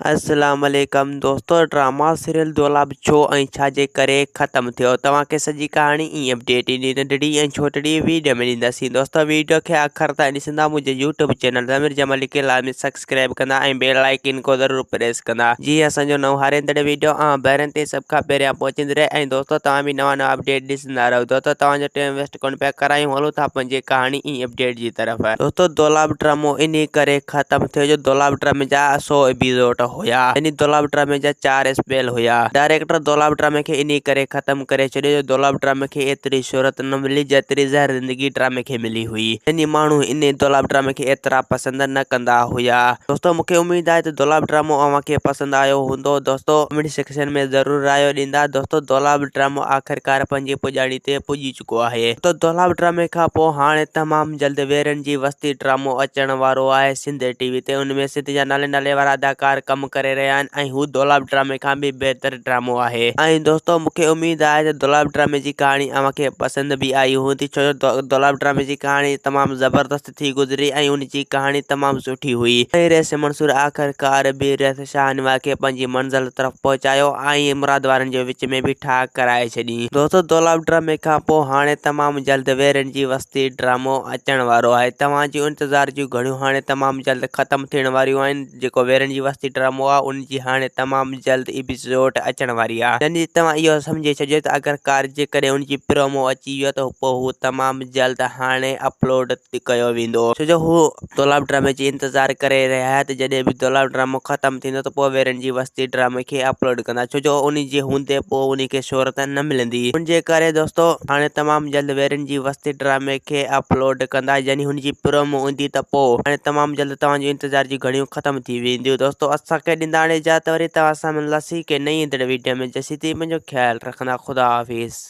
السلام عليڪم دوستو ڊراما سيريل دولاب ڇو ۽ ڇا جي ڪري ختم ٿيو توهان کي سڄي ڪهاڻي ۽ اپڊيٽ ايندي ننڍڙي ۽ ڇوٽڙي ويڊيو ۾ ڏينداسين دوستو ويڊيو کي آخر تائين ڏسندا منهنجي يوٽيوب چينل ضمير جمالي کي لازمي سبسڪرائب ڪندا ۽ بيل آئيڪن کو ضرور پريس ڪندا جيئن اسان جو نئون هر ايندڙ ويڊيو اوهان ڀائرن تائين سڀ کان پهريان پهچندي رهي ۽ دوستو توهان به نوان نوان اپڊيٽ ڏسندا رهو دوستو توهان جو ٽائيم ويسٽ ڪونه پيا ڪرايون هلون ٿا پنهنجي ڪهاڻي ۽ اپڊيٽ جي طرف. دوستو دولاب ڊرامو انهي ڪري ختم ٿيو جو دولاب ڊرامي جا سو ايپيسوڊ هيا يعني دولاب ڊرامي جا چار اسپيل هيا ڊائريڪٽر دولاب ڊرامي کي انهي ڪري ختم ڪري ڇڏيو جو دولاب ڊرامي کي ايتري شهرت نه ملي جيتري زهر زندگي ڊرامي کي ملي هئي يعني ماڻهو انهي دولاب ڊرامي کي ايترا پسند نه ڪندا هيا دوستو مونکي اميد آهي ته دولاب ڊرامو اوهان کي پسند آيو هوندو دوستو ڪمينٽ سيڪشن ۾ ضرور رايو ڏيندا دوستو دولاب ڊرامو آخرڪار پنهنجي پڄاڻي تي پڄي چڪو آهي ته دولاب ڊرامي کان پوء هاڻي تمام جلد ويرن جي وستي ڊرامو اچڻ وارو آهي سنڌ ٽي وي تي ان ۾ سنڌ جا نالي نالي وارا اداڪار ڪم ڪري رهيا آهن ۽ هو دولاب ڊرامي کان به بهتر ڊرامو آهي ۽ دوستو مونکي اميد آهي ته دولاب ڊرامي جي ڪهاڻي اوهان کي پسند به آئي هوندي ڇو جو دولاب ڊرامي جي ڪهاڻي تمام زبردست ٿي گذري ۽ ان جي ڪهاڻي تمام سٺي هئي ۽ رئيس منصور آخرڪار به رئيس شاهنواز کي پنهنجي منزل طرف پهچايو ۽ مراد وارن جي وچ ۾ به ٺاهه ڪرائي ڇڏي. دوستو دولاب ڊرامي کان پوء هاڻي تمام جلد ويرن جي وستي ڊرامو اچڻ وارو آهي توهان جون انتظار جون گهڙيون هاڻي تمام جلد ختم ٿيڻ واريون آهن جيڪو ويرن جي وستي ڊرامو آهي ان جي هاڻي تمام جلد ايپيسوڊ اچڻ واري آهي يعني توهان اهو سمجهي ڇڏيو ته اگر ڪار جيڪڏهن ان جي پرومو اچي ويو ته پوء هو تمام جلد هاڻي اپلوڊ ڪيو ويندو ڇو جو هو دولاب ڊرامي جي انتظار ڪري رهيا آهي ته جڏهن به دولاب ڊرامو ختم ٿيندو ته پوء ويرن جي وستي ڊرامي کي اپلوڊ ڪندا ڇو جو ان جي هوندي پوء ان کي شهرت نه ملندي ان جي ڪري دوستو هاڻي تمام جلد ويرن جي وستي ڊرامي کي اپلوڊ ڪندا يعني هن جي پرومو ايندي ته پوء هاڻي تمام جلد توهان جو انتظار جون گهڙيون ختم ٿي وينديون دوستو اسان کي ڏيندا هاڻي اجازت وري توهان سان ملنداسين ڪنهن نئين ايندڙ ويڊيو ۾ جيسين تائين پنهنجو خيال رکندا خدا حافظ.